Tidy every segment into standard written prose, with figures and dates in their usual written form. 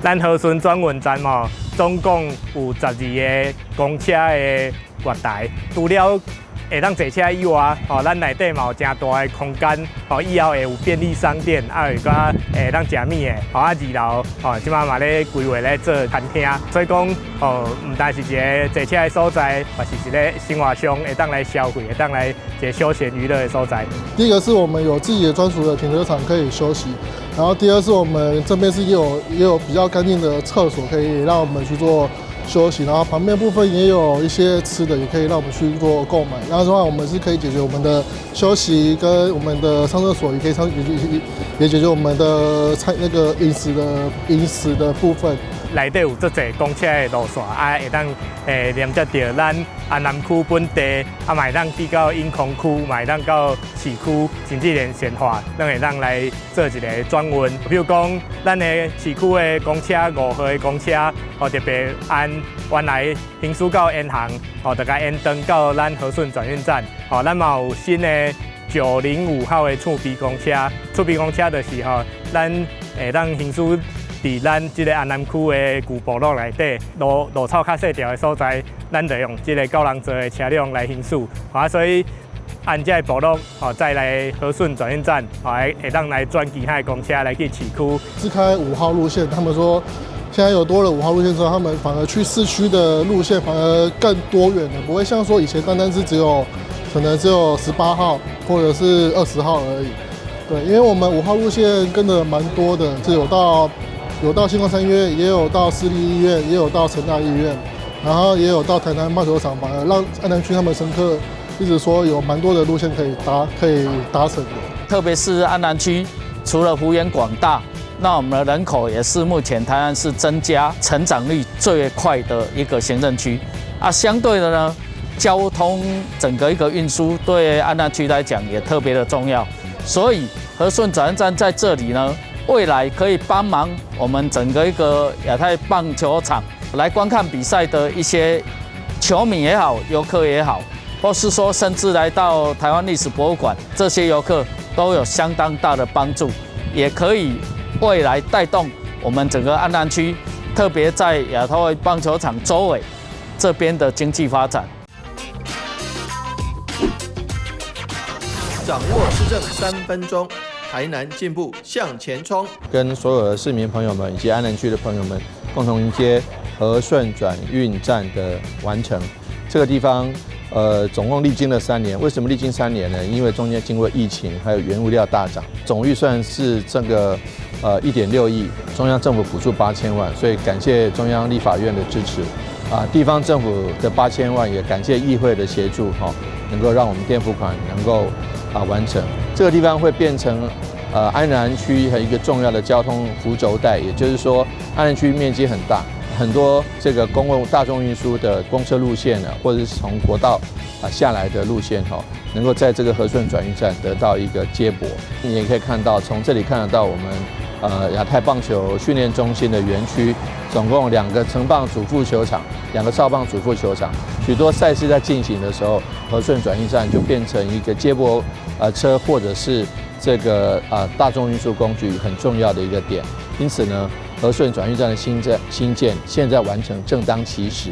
咱和順轉運站吼，總共有十二个公車的月台，除了會當坐車以外，吼，咱內底嘛有誠大的空間，吼，以後會有便利商店，啊，有寡會當食物的，吼，啊，二樓，吼，這擺嘛咧規劃咧做餐廳，所以講，吼，毋單是一个坐車的所在，嘛是一个生活上會當來消費，會當來一个休閒娛樂的所在。第一個是我們有自己的專屬的停車場可以休息，然後第二是我們這邊是也有比較乾淨的廁所，可以讓我們去做休息，然後旁邊部分也有一些吃的，也可以讓我們去做購買。然後的話，我們是可以解決我們的休息跟我們的上廁所，也可以上也解決我們的餐那個飲食的部分。內底有足濟公車的路線，啊，會當連接著咱安南區本地，啊，嘛會當去到永康區，嘛會當到市區，甚至連善化，攏會當來做一个轉運。比如講，咱的市區的公車5號的公車，哦，特別按原來行駛到延航，哦，就共延長到咱和順轉運站。哦，咱嘛有新的905號的厝邊公車，厝邊公車就是吼，咱會當行駛佇咱這个安南區的舊部落內底，路路草較細條的所在，咱就用這个九人座的車輛來行駛。啊，所以按這个部落，吼，再來和順轉運站，吼，會當來轉其他的公車來去市區。自開5號路線，他們說現在有多了5號路線之後，他們反而去市區的路線反而更多元了，不會像說以前單單是只有可能只有18號或者是20號而已。對，因為我們5號路線跟的蠻多的，是有到新光三越，也有到市立醫院，也有到成大醫院，然後也有到台南棒球場，反而讓安南區他們乘客一直說有蠻多的路線可以搭，可以搭乘的。特別是安南區，除了幅員廣大，那我們的人口也是目前台灣市增加成長率最快的一個行政區。啊，相對的呢，交通整個一個運輸對安南區來講也特別的重要，所以和順轉運站在這裡呢，未來可以幫忙我們整個一個亞太棒球場來觀看比賽的一些球迷也好，遊客也好，或是說甚至來到台灣歷史博物館，這些遊客都有相當大的幫助，也可以未來帶動我們整個安南區，特別在亞太棒球場周圍這邊的經濟發展。掌握市政3分鐘。台南進步向前衝，跟所有的市民朋友們以及安南區的朋友們共同迎接和順轉運站的完成。這個地方，總共歷經了三年。為什麼歷經三年呢？因為中間經過疫情，還有原物料大漲，總預算是這個1.6億，中央政府補助8000萬，所以感謝中央立法院的支持。啊，地方政府的8000萬也感謝議會的協助，哈，能夠讓我們墊付款能夠完成。這個地方會變成安南區和一個重要的交通輔軸帶，也就是說，安南區面積很大，很多這個公共大眾運輸的公車路線呢，或者是從國道下來的路線，哈，能夠在這個和順轉運站得到一個接駁。你也可以看到，從這裡看得到我們亞太棒球訓練中心的園區，總共2個成棒主副球場，2個少棒主副球場，許多賽事在進行的時候，和順轉運站就變成一個接駁車或者是這個大眾運輸工具很重要的一個點。因此呢，和順轉運站的新建現在完成，正當其時，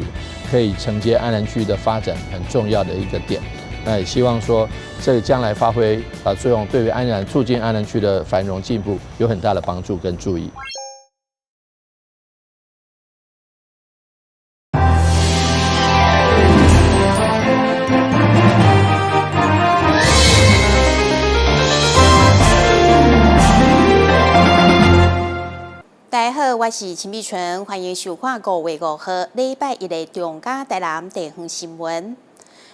可以承接安南區的發展很重要的一個點。那也希望說，這個將來發揮作用，對於安南促進安南區的繁榮進步有很大的幫助跟助益。大家好，我是陳美純，歡迎收看5月5號禮拜一的中嘉台南地方新聞。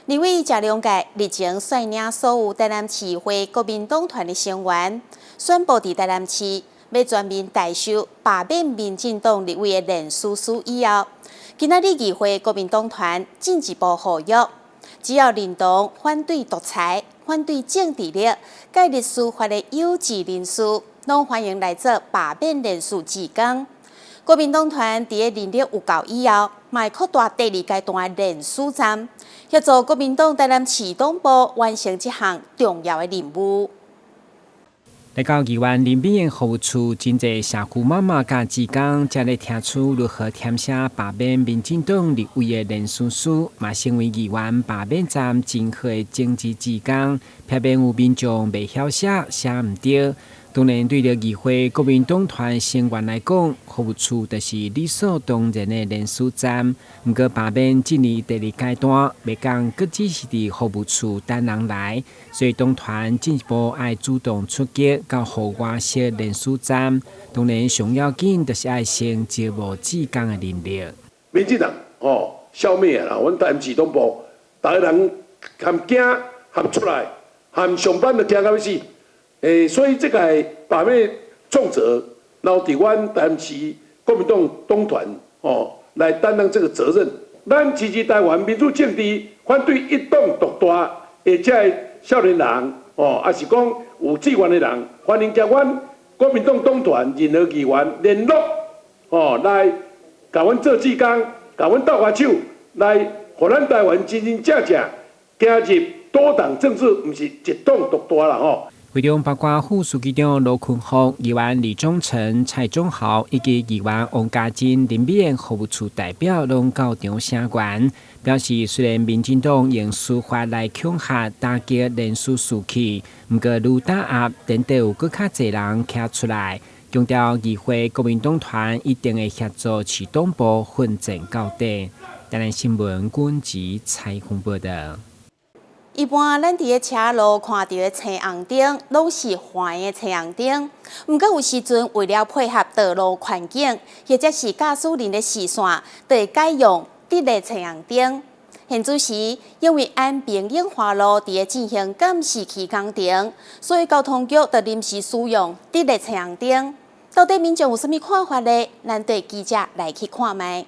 立委謝龍介日前率領所有台南市會國民黨團的成員，宣布佇台南市欲全面代收罷免民進黨立委的連署書以後，今仔日議會國民黨團進一步呼籲，只要認同反對獨裁、反對政治力、介入司法的有志人士，攏歡迎來做罷免連署志工。國民黨團佇咧人力有夠以後，嘛會擴大第二階段的連署站，協助國民黨台南市黨部完成這項重要的任務。來到議員林美英服務處，真濟社區媽媽佮志工，正咧聽取如何填寫罷免民進黨立委的連署書，嘛成為議員罷免站真好的政治志工，避免有民眾袂曉寫，寫毋著。當然，對著議會國民黨團成員來講，服務處就是理所當然的連署站。毋過罷免進入第二階段，袂講閣只是佇服務處等人來，所以黨團進一步愛主動出擊，到戶外設連署站。當然，上要緊就是愛先招募志工的人力。民進黨哦，消滅啊！阮台南市黨部，逐个人含驚含出來，含上班都驚到欲死。所以這個罷免重責，留佇阮台南市國民黨黨團哦來擔當這個責任。咱支持台灣民主政治，反對一黨獨大的這个少年人哦，抑是講有志願的人，歡迎共阮國民黨黨團任何議員聯絡哦，來共阮做志工，共阮鬥跤手，來予咱台灣真真正正行入多黨政治，毋是一黨獨大啦吼。會中包括副書記長羅坤福、議員李忠誠、蔡宗豪以及議員王家珍、林美英服務處代表攏到場聲援，表示雖然民進黨用司法來恐嚇打擊連署士氣，毋過愈打壓，顛底有閣較濟人徛出來，強調議會國民黨團一定會協助市黨部奮戰到底。台南新聞軍籍採訪報導。一般咱佇咧車路看著的青紅燈，攏是橫的青紅燈。毋過有時陣為了配合道路環境，或者是駕駛人的視線，就會改用直的青紅燈。現此時，因為安平永華路佇咧進行監視器工程，所以交通局就臨時使用直的青紅燈。到底民眾有啥物看法呢？咱綴記者來去看覓。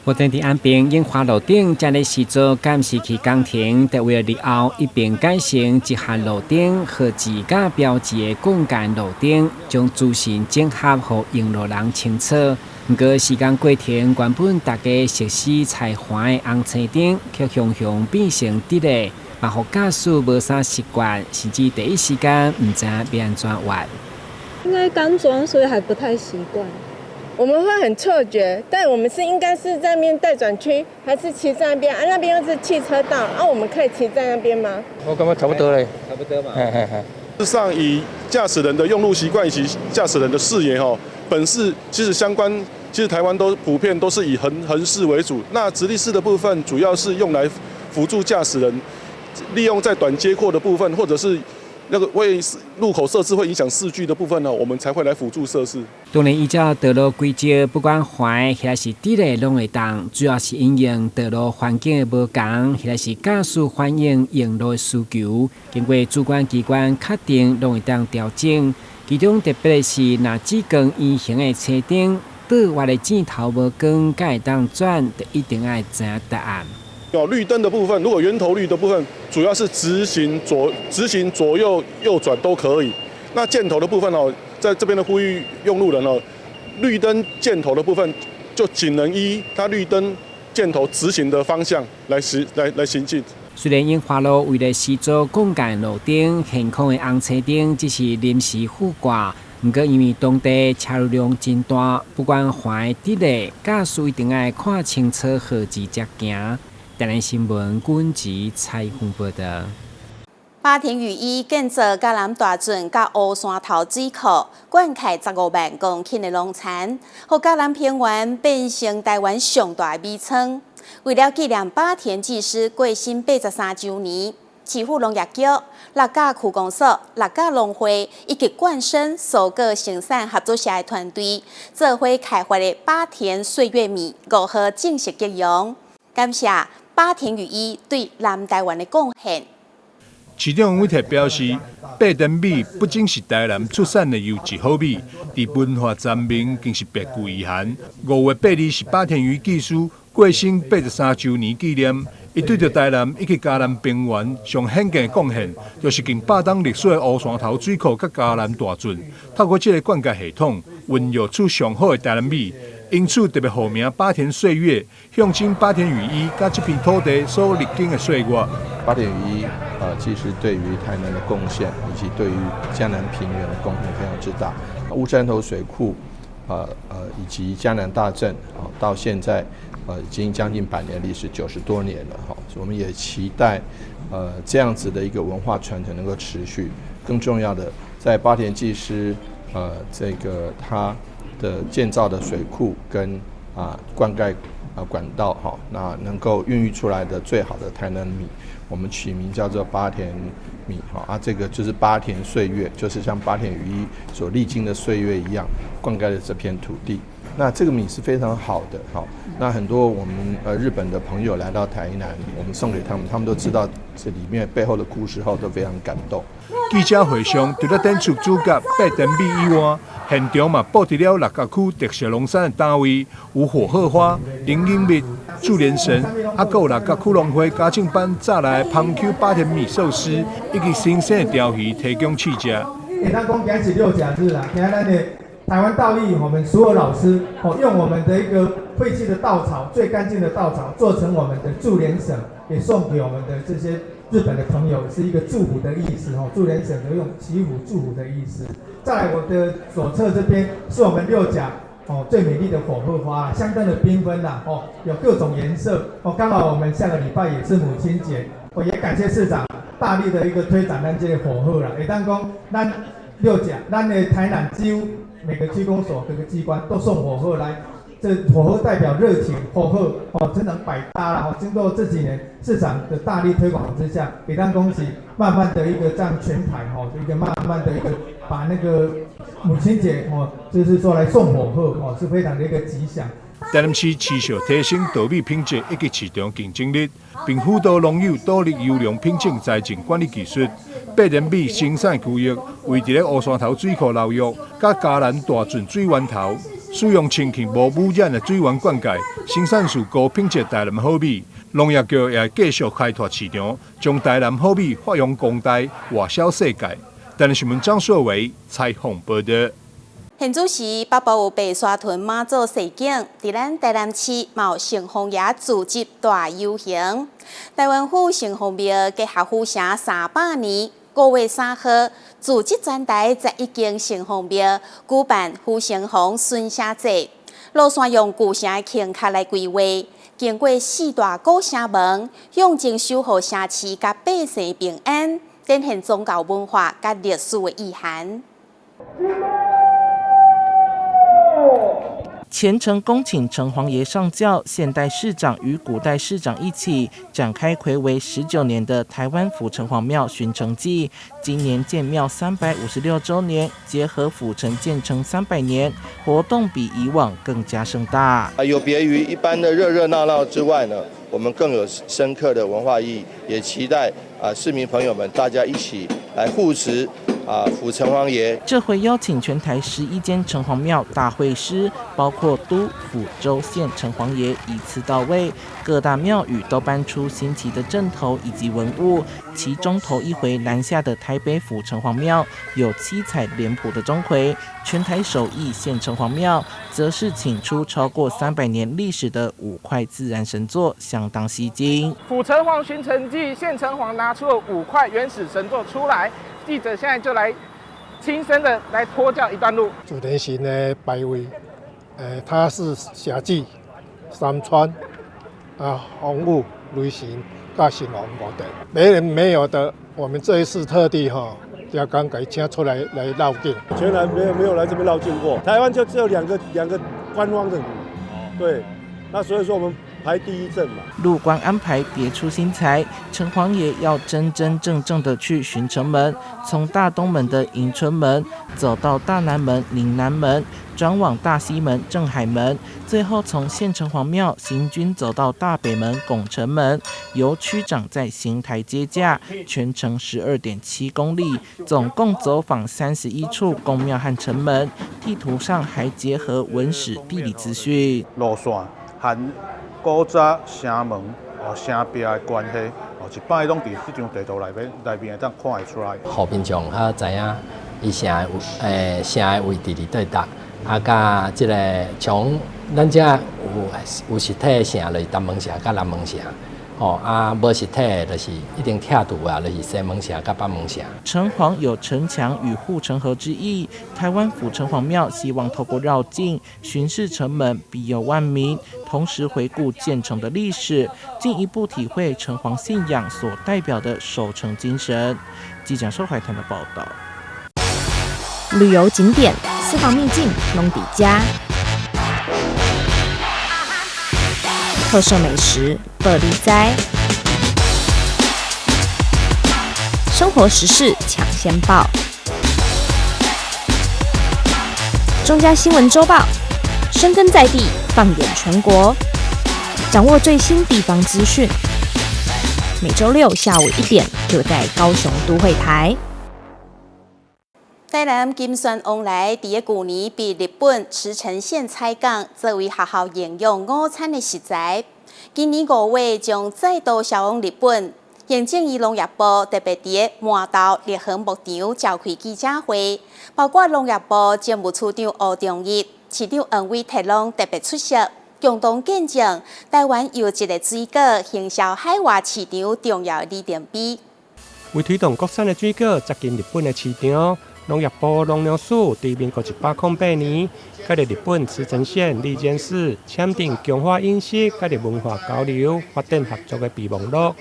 目前佇安平永華路頂，正咧施做監視器工程，就為了日後一併改成一項路燈和自家標誌的幹線路燈，將資訊整合，予用路人清楚。毋過時間過程，原本大家熟悉彩橫的紅青燈，卻雄雄變成直的，嘛予駕駛無啥習慣，甚至第一時間毋知影欲按怎換。應該剛裝，所以還不太習慣。我們會很錯覺，但我們是應該是在那邊待轉區，還是騎在那邊？啊，那邊又是汽車道，啊，我們可以騎在那邊嗎？我感覺差不多咧，差不多嘛。嘿嘿嘿。事實上，以駕駛人的用路習慣以及駕駛人的視野，吼，本市其實相關，其實台灣都普遍都是以橫式為主。那直立式的部分，主要是用來輔助駕駛人，利用在短街廓的部分，或者是那個為路口設置會影響視距的部分呢，我們才會來輔助設置。當然，依照道路規則，不管橫抑是直的攏會當，主要是因應道路環境的無仝，抑是駕駛反應用路的需求，經過主管機關確定，攏會當調整。其中特別的是，若紫光圓形的車燈，倒彎的箭頭無光，才會當轉，就一定愛知影答案。哦，綠燈的部分，如果圓頭綠的部分，主要是直行左右右轉都可以。那箭頭的部分哦，在這邊的呼籲用路人哦，綠燈箭頭的部分就僅能依它綠燈箭頭直行的方向來行來來行進。雖然永華路為了施做幹線路燈，現況的紅青燈只是臨時附掛，毋過因為當地車流量真大，不管橫直的，駕駛一定愛看清楚號誌才行。台南新聞軍籍採訪報導。巴田雨衣建造嘉南大圳佮烏山頭水庫，灌溉15萬公頃的農田，予嘉南平原變成台灣上大的米倉。為了紀念巴田技師過身83週年，市府農業局、六甲區公所、六甲農會以及冠生蔬果生產合作社的團隊，做伙開發的巴田歲月米5號正式啟用。感謝巴田雨衣對南台灣的貢獻。市長韋鐵表示，八田米不僅是台南出產的優質好米，佇文化層面更是別具意涵。5月8日是巴田雨衣技師過身83週年紀念，伊對著台南以及嘉南平原上顯見的貢獻，就是近百冬歷史的烏山頭水庫佮嘉南大圳，透過這个灌溉系統，孕育出上好的台南米。因此特別號名巴田歲月，象徵巴田雨衣佮這片土地所歷經的歲月。八田與一，其實對於台南的貢獻，以及對於嘉南平原的貢獻非常之大。烏山頭水庫，以及嘉南大圳，到現在，已經將近百年歷史，90多年了，哈。我們也期待，這樣子的一個文化傳承能夠持續。更重要的，在八田祭師，這個他的建造的水庫跟灌溉管道，哈，那能夠孕育出來的最好的台南米，我們取名叫做八田米，哈啊，這個就是八田歲月，就是像八田與一所歷經的歲月一樣，灌溉了這片土地。那這個米是非常好的，哈。那很多我們日本的朋友來到台南，我們送給他們，他們都知道這裡面背後的故事後，都非常感動。記者會上，除了展出主角八田米以外，現場嘛布置了六甲區特色農產的單位，有火鶴花、靈隱蜜、注蓮神，啊，閣有六甲區農會家政班炸來的芳 Q 八田米壽司，以及新鮮的鯛魚提供試食。會當講今是六甲日啦，今咱的台灣稻藝，我們所有老師哦，用我們的一個廢棄的稻草，最乾淨的稻草，做成我們的注蓮繩，也送給我們的這些日本的朋友，是一個祝福的意思哦。注蓮繩就用祈福祝福的意思。再來我的左側這邊是我們六甲哦最美麗的火鶴花，相當的繽紛啦哦，有各種顏色哦。剛好我們下個禮拜也是母親節，我也感謝市長大力的一個推展咱這個火鶴啦。會當講咱六甲，咱的台南幾乎每個區公所、各個機關都送火鶴來，這火鶴代表熱情，火鶴哦，真能百搭了哦。經過這幾年市長的大力推廣之下，會當講是慢慢的一個這樣全台哦，一個慢慢的一個把那個母親節哦，就是說來送火鶴哦，是非常的一個吉祥。台南市持續提升稻米品質以及市場競爭力，並輔導農友導入優良品種栽種管理技術。八田米生產區域位佇咧烏山頭水庫流域，佮嘉南大圳水源頭，使用清氣無污染的水源灌溉，生產出高品質台南好米。農業局也會繼續開拓市場，將台南好米發揚光大，外銷世界。台南新聞張碩偉採訪報道。現此時北部有白沙屯媽祖示警，佇咱台南市嘛有城隍爺組織大遊行。台灣府城隍廟結合府城300年，5月3號，組織全台11間城隍廟舉辦府城隍巡城祭，路線用舊城的坑卡來規劃，經過四大古城門，象徵守護城市佮百姓平安，展現宗教文化佮歷史的意涵。虔誠恭請城隍爺上轎，現代市長與古代市長一起展開睽違19年的台灣府城隍廟巡城祭。今年建廟356週年，結合府城建成300年，活動比以往更加盛大。啊，有別於一般的熱熱鬧鬧之外呢，我們更有深刻的文化意義，也期待啊市民朋友們大家一起來護持。啊，府城隍爺這回邀請全台11間城隍廟大會師，包括都府州縣城隍爺，一次到位。各大廟宇都搬出新奇的陣頭以及文物。其中頭一回南下的台北府城隍廟有七彩臉譜的鐘馗，全台首義縣城隍廟則是請出超過300年歷史的五塊自然神座，相當吸睛。府城隍巡城祭，縣城隍拿出了五塊原始神座出來。記者現在就來親身的來拖轎一段路。主蓮神的牌位，它是社子、山川、啊，風雨、雷神、佮城隍五帝，別人沒有的，我們這一次特地哈，要剛給請出來來繞境。全然沒有來這邊繞境過，台灣就只有兩個官方的，對，那所以說我們排第一陣嘛。路觀安排別出心裁，城隍爺要真真正正的去巡城門，從大東門的迎春門走到大南門寧南門，轉往大西門正海門，最後從縣城隍廟行軍走到大北門拱辰門，由區長在行台接駕，全程12.7公里，總共走訪31處宮廟和城門。地圖上還結合文史地理資訊。路線和古早城門哦城壁的關係哦，一擺攏佇這張地圖內面會當看會出來。予民眾較知影伊城的城的位置佇佗搭，啊，佮這个像咱遮有實體的城，就是東門城佮南門城，吼啊，無實體的，就是一定拆除啊，就是西門城佮北門城。城隍有城牆與護城河之意，台灣府城隍廟希望透過繞境巡視城門，庇佑萬民，同時回顧建城的歷史，進一步體會城隍信仰所代表的守城精神。記者收懷談的報道。旅遊景點、私房秘境攏佇遮，特色美食報你知，生活時事搶先報，中嘉新聞週報，深耕在地，放眼全國，掌握最新地方資訊。每週六下午1點，就在高雄都會台。台南金萱旺來佇个舊年被日本茨城縣採購，作為學校營養午餐的食材。今年5月將再度銷往日本。行政與農業部特別佇个麻豆立恆牧場召開記者會，包括農業部政務處長吳重日、市長黃偉哲攏特別出席，共同見證台灣優質的水果行銷海外市場重要的里程碑。為推動國產的水果接近日本的市場，農業部農糧署佇民國108年，佮日本茨城縣里間市簽訂強化飲食佮文化交流發展合作的備忘錄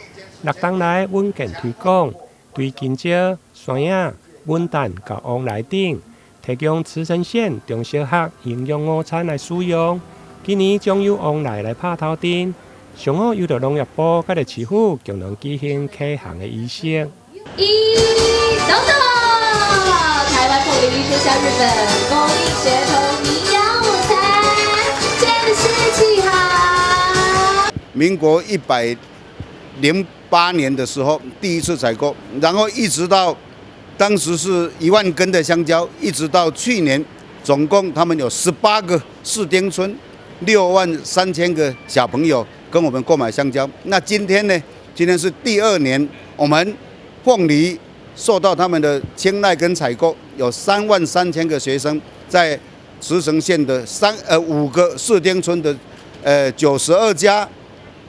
，6冬來穩健推廣，對香蕉、山仔、文旦佮旺來等，提供茨城縣中小學營養午餐來使用。今年將由旺來來拍頭陣，上午由著農業部佮市府共同舉行啟航的儀式。一，等等。台灣鳳梨推銷日本供應學童營養午餐，正式啟航。民國108年的時候，第一次採購，然後一直到當時是1萬根的香蕉，一直到去年，總共他們有18個市町村，6萬3千個小朋友跟我們購買香蕉。那今天呢？今天是第二年，我們鳳梨受到他們的青睞跟採購，有3萬3千個學生在茨城縣的5個市町村的92家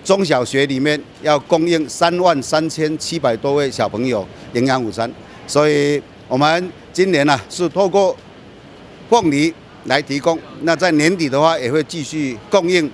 中小學裡面，要供應3萬3700多位小朋友營養午餐。所以，我們今年呢是透過鳳梨來提供，那在年底的話也會繼續供應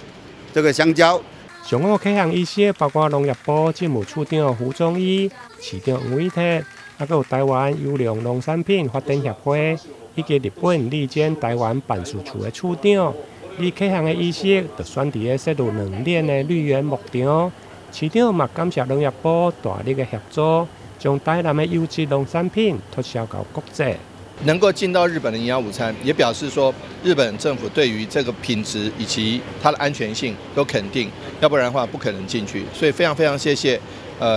這個香蕉。上午啟航儀式包括農業部政務處長胡宗毅、市長黃偉哲，還有台灣優良農產品發展協會以及日本里間台灣辦事處的處長。而啟航的儀式就選佇个設有兩鏈的綠園牧場。市長嘛感謝農業部大力的協助，將台南的優質農產品拓銷到國際。能夠進到日本的營養午餐，也表示說日本政府對於這個品質以及它的安全性都肯定，要不然的話不可能進去。所以非常非常謝謝，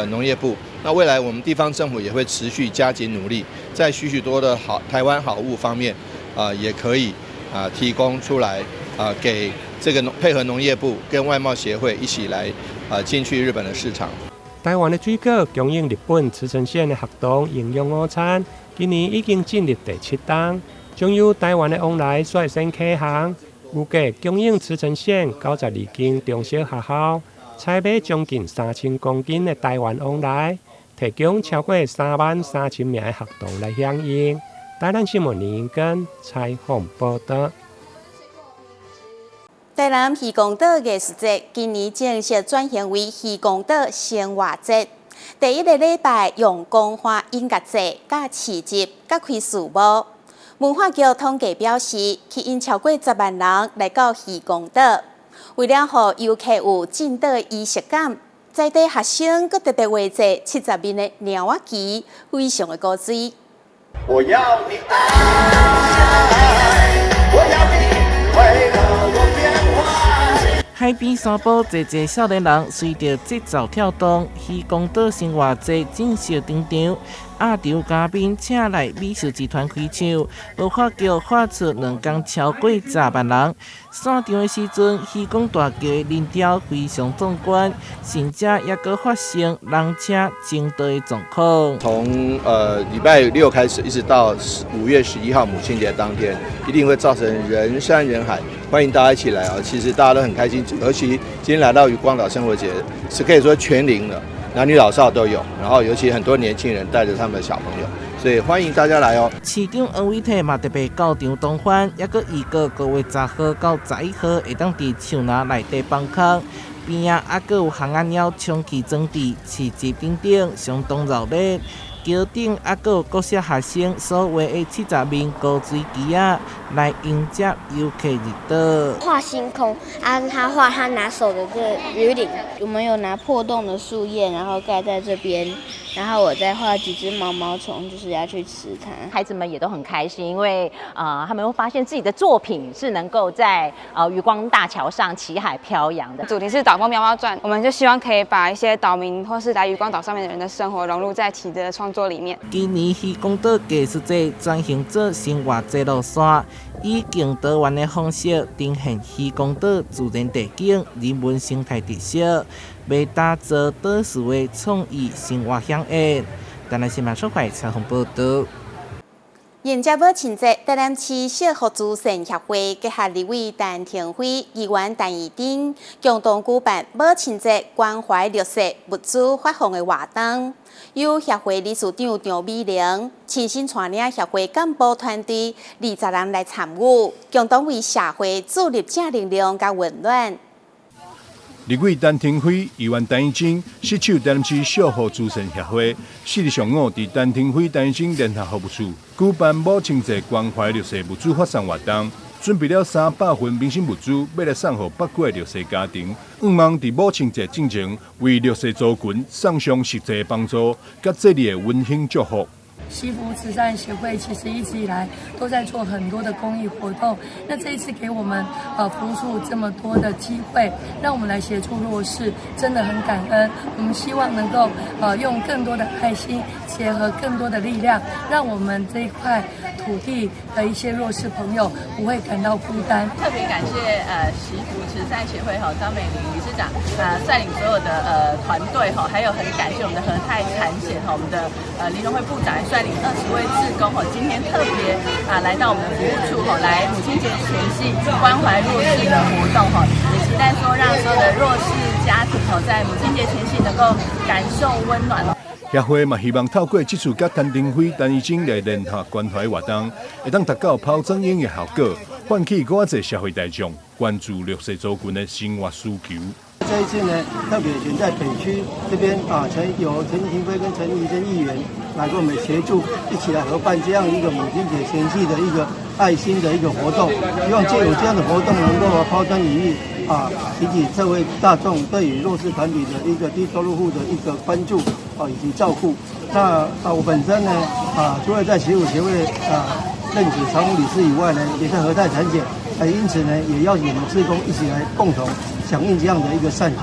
農業部。那未來我們地方政府也會持續加緊努力，在許許多的好台灣好物方面，也可以提供出來，給這個配合農業部跟外貿協會一起來進去日本的市場。台灣的水果供應日本茨城縣的學童營養午餐，今年已經進入第七冬，將由台灣的旺來率先啟航，預計供應茨城縣92間中小學校，採買將近3000公斤的台灣旺來，提供超過3萬3千名的學童來享用。台南新聞林英根採訪報道。台南漁光島藝術節今年正式轉型為漁光島生活節。第一個禮拜用光華音樂節、佮市集、佮開序幕。文化局統計表示，吸引超過10萬人來到漁光島。為了予遊客有進島儀式感，在地學生閣特別畫製70面的貓仔旗，非常的古錐。我要你愛，我要你為了我變壞。海邊散步，濟濟少年人隨著節奏跳動，漁光島生活節正式登場。壓場嘉賓請來美秀集團開唱，無法橋發出兩工超過10萬人。散場的時陣，漁光大橋的人潮非常壯觀，甚至猶閣發生人車爭道的狀況。從禮拜六開始，一直到5月11號母親節當天，一定會造成人山人海。歡迎大家一起來啊！其實大家都很開心，尤其今天來到漁光島生活節，是可以說全齡的，男女老少都有。然後尤其很多年輕人帶着他們的小朋友，所以歡迎大家來哦。市長黃偉哲嘛特別到場同歡，猶閣預告5月10號到11號會當佇樹林內底放空，邊仔猶閣有烘仔鳥充氣裝置、市集等等，相當熱鬧。橋頂猶閣有國小學生所畫的70面高水旗仔，來迎接遊客入島。畫星空啊，他畫他拿手的這個魚鱗。我們有拿破洞的樹葉，然後蓋在這邊，然後我再畫幾隻毛毛蟲，就是要去吃它。孩子們也都很開心，因為他們會發現自己的作品是能夠在漁光大橋上旗海飄揚的。主題是島風喵喵轉，我們就希望可以把一些島民或是來漁光島上面的人的生活融入在旗子的創作裡面。今年漁光島藝術節轉型做生活節路線，以更多元的方式呈現漁光島自然地景、人文生態特色，欲打造島嶼的創意生活饗宴。台南新聞小懷採訪報道。迎接母親節，台南市惜福慈善協會結合立委陳亭妃、議員陳怡貞，共同舉辦母親節關懷弱勢物資發放的活動。由協會理事長張美玲親身帶領協會幹部團隊20人來參與，共同為社會注入正能量佮溫暖。立委陳亭妃、議員陳怡貞攜手台南市惜福慈善協會，4日上午佇陳亭妃、陳怡貞聯合服務處舉辦母親節關懷弱勢物資發送活動，準備了300份民生物資，欲來送予北區的弱勢家庭，向望佇母親節進前為弱勢族群送上實際幫助，佮節日的溫馨祝福。惜福慈善協會其實一直以來都在做很多的公益活動，那這一次給我們服務處這麼多的機會，讓我們來協助弱勢，真的很感恩。我們希望能夠用更多的愛心，結合更多的力量，讓我們這一塊土地的一些弱勢朋友不會感到孤單。特別感謝惜福慈善協會哈張美玲理事長率領所有的團隊哈，還有很感謝我們的和泰產險哈，我們的林榮輝部長率領20位志工哈，今天特別啊來到我們的服務處哈，來母親節前夕關懷弱勢的活動哈，也期待說讓所有的弱勢家庭哈，在母親節前夕能夠感受溫暖。協會嘛希望透過這次佮陳亭妃、陳怡貞來聯合關懷活動，會當達到拋磚引玉的效果，喚起閣較濟社會大眾關注弱勢族群的生活需求。這一次呢，特別選在北區這邊啊，由陳亭妃跟陳怡貞議員來跟我們協助，一起來合辦這樣一個母親節前夕的一個愛心的一個活動。希望借由這樣的活動，能夠拋磚引玉啊，提起社會大眾對於弱勢團體的一個低收入戶的一個關注啊，以及照顧。那啊，我本身呢啊，除了在惜福協會啊任職常務理事以外呢，也在和泰產險，因此呢，也邀請我們志工一起來共同響應這樣的一個善舉。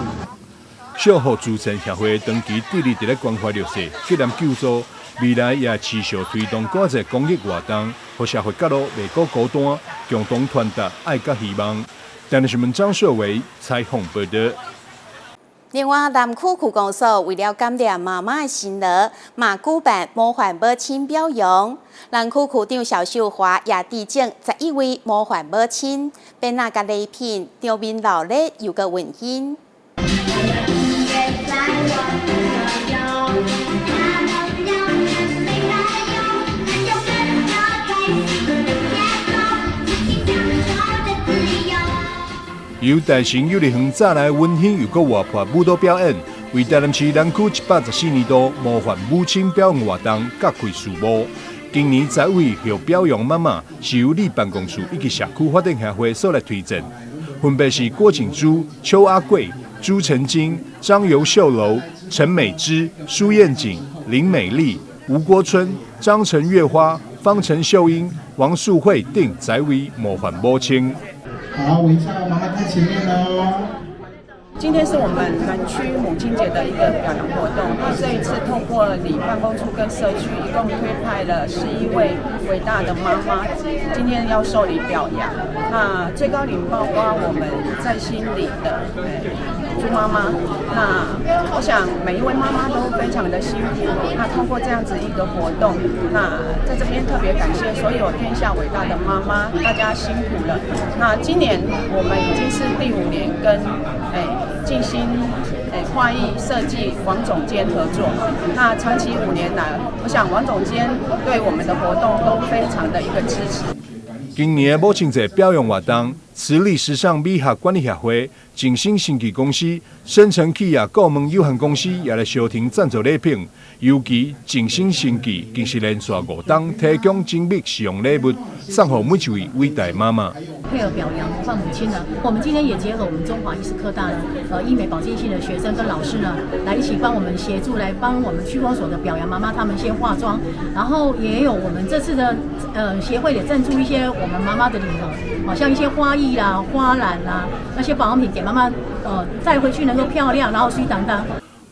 惜福慈善協會長期致力佇咧關懷弱勢、急難救助，未來也持續推動閣較濟公益活動，予社會角落袂閣孤單，共同傳達愛佮希望。台南新聞張秀維採訪報道。另外，南區區公所為了感謝媽媽的辛勞，嘛舉辦模範母親表揚。南區區長蕭秀華也致贈11位模範母親，便拿佮禮品，場面熱鬧又閣溫馨。由大成幼兒園帶來溫馨又閣活潑舞蹈表演，為台南市南區114年度模範母親表揚活動揭開序幕。今年十位予表揚媽媽是由里辦公室以及社區發展協會所來推薦，分別是郭景珠、邱阿貴、朱成金、張尤秀樓、陳美芝、蘇燕景、林美麗、吳國春、張陳月花、方陳秀英、王素慧等十位模範母親。好，微笑，媽媽看前面哦。今天是我們南區母親節的一個表揚活動。那這一次透過里辦公處跟社區，一共推派了11位偉大的媽媽，今天要受禮表揚。那最高齡包括我們在心里的朱媽媽。那我想每一位媽媽都非常的辛苦。那通過這樣子一個活動，那在這邊特別感謝所有天下偉大的媽媽，大家辛苦了。那今年我們已經是第5年跟靜心花藝設計王總監合作，那長期5年來，我想王總監對我們的活動都非常的一個支持。今年的母親節表揚活動，慈利時尚美學管理協會、靜心生技公司、深成企業顧問有限公司也來相挺贊助禮品。尤其靜心生技更是連續5冬提供精美實用禮物，送予每一位偉大媽媽。配合表揚模範母親呢，我們今天也結合我們中華醫事科大呢，醫美保健系的學生跟老師呢，來一起幫我們協助，來幫我們區公所的表揚媽媽他們先化妝，然後也有我們這次的協會也贊助一些我們媽媽的禮盒，好像一些花藝啦、花籃啦那些保養品給媽媽，帶回去能夠漂亮，然後水當當。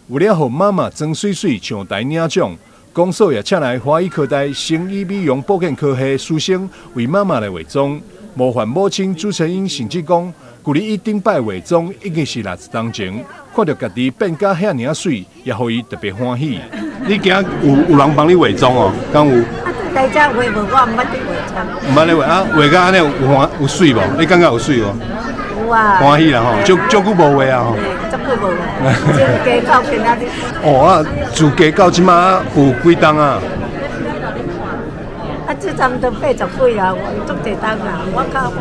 為了予媽媽妝媠媠上台領獎，公所也請來華醫科大生醫美容保健科系師生為媽媽來化妝。模範母親朱成英甚至講，距離伊頂擺化妝已經是60冬前，看著家己變甲遐爾仔媠，也予伊特別歡喜。你今有人幫你化妝哦？敢有？來遮化無，我毋捌咧化妝。毋捌咧化啊？化甲按呢有歡有媠無？你感覺有媠無？有啊。歡喜啦吼，足足久無化啊吼。足久無化，從家到今仔日。哦啊，自家到這馬有幾冬啊？啊，這差不多80幾啊，足濟冬啊，我較我。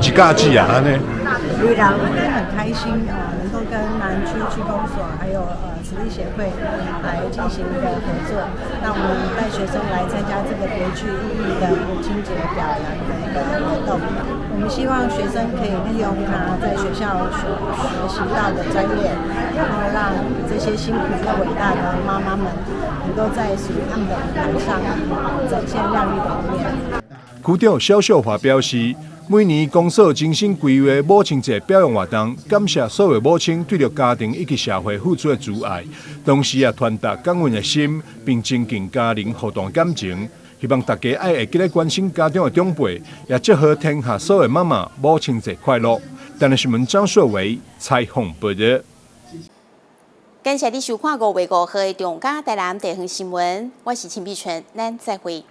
一家子啊，按呢。對啦，今天很開心啊，能夠跟南區區公所還有慈利協會來進行一個合作。那我們帶學生來參加這個別具意義的母親節表揚的一個活動。我們希望學生可以利用他在學校所學習到的專業，然後讓這些辛苦又偉大的媽媽們能夠在屬於他們的舞台上展現亮麗的一面。區長蕭秀華表示，每年公所精心規劃母親節表揚活動，感謝所有母親對著家庭以及社會付出的慈愛，同時也傳達感恩的心，並增進家庭互動感情。希望大家愛會記得關心家中的長輩，也祝賀天下所有媽媽母親節快樂。台南新聞張碩偉採訪報道。感謝你收看5月5號的中嘉台南地方新聞，我是陳碧純，咱再會。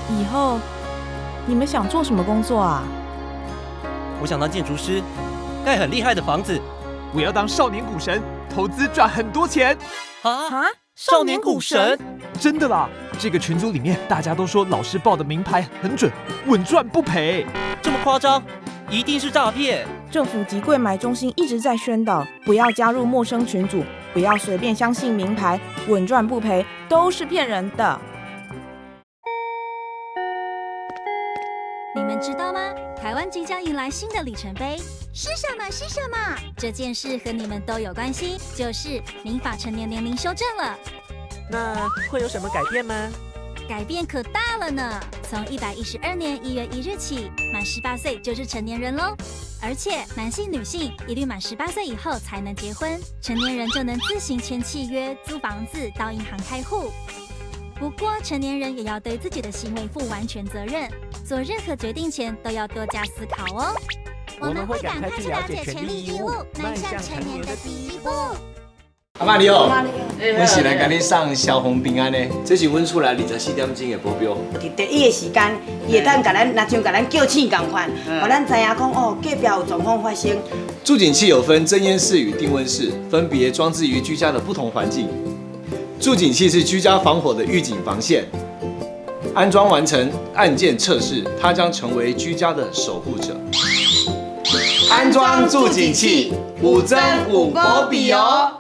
以後你們想做什麼工作啊？我想當建築師，蓋很厲害的房子。我要當少年股神，投資賺很多錢。啊！少年股神？真的啦！這個群組裡面大家都說老師報的明牌很準，穩賺不賠。這麼誇張？一定是詐騙！政府及櫃買中心一直在宣導，不要加入陌生群組，不要隨便相信明牌，穩賺不賠都是騙人的。你們知道嗎？台灣即將迎來新的里程碑，是什麼？是什麼？這件事和你們都有關係，就是民法成年年齡修正了。那會有什麼改變嗎？改變可大了呢！從112年1月1日起，滿18歲就是成年人嘍。而且男性、女性一律滿18歲以後才能結婚，成年人就能自行簽契約、租房子、到銀行開戶。不過，成年人也要對自己的行為負完全責任，做任何決定前都要多加思考哦。我們會趕快去了解權利義務，邁向成年的第一步。阿嬤你好，阮是來共你送消防平安的，這是阮厝內24點鐘的保鏢。佇第一个時間，伊會當共咱，若像共咱叫醒仝款，予咱知影講哦，隔壁有狀況發生。住警器有分偵煙室與定溫室，分別裝置於居家的不同環境。住警器是居家防火的預警防線，安裝完成按鍵測試，它將成為居家的守護者。安裝住警器，有增有保庇哦。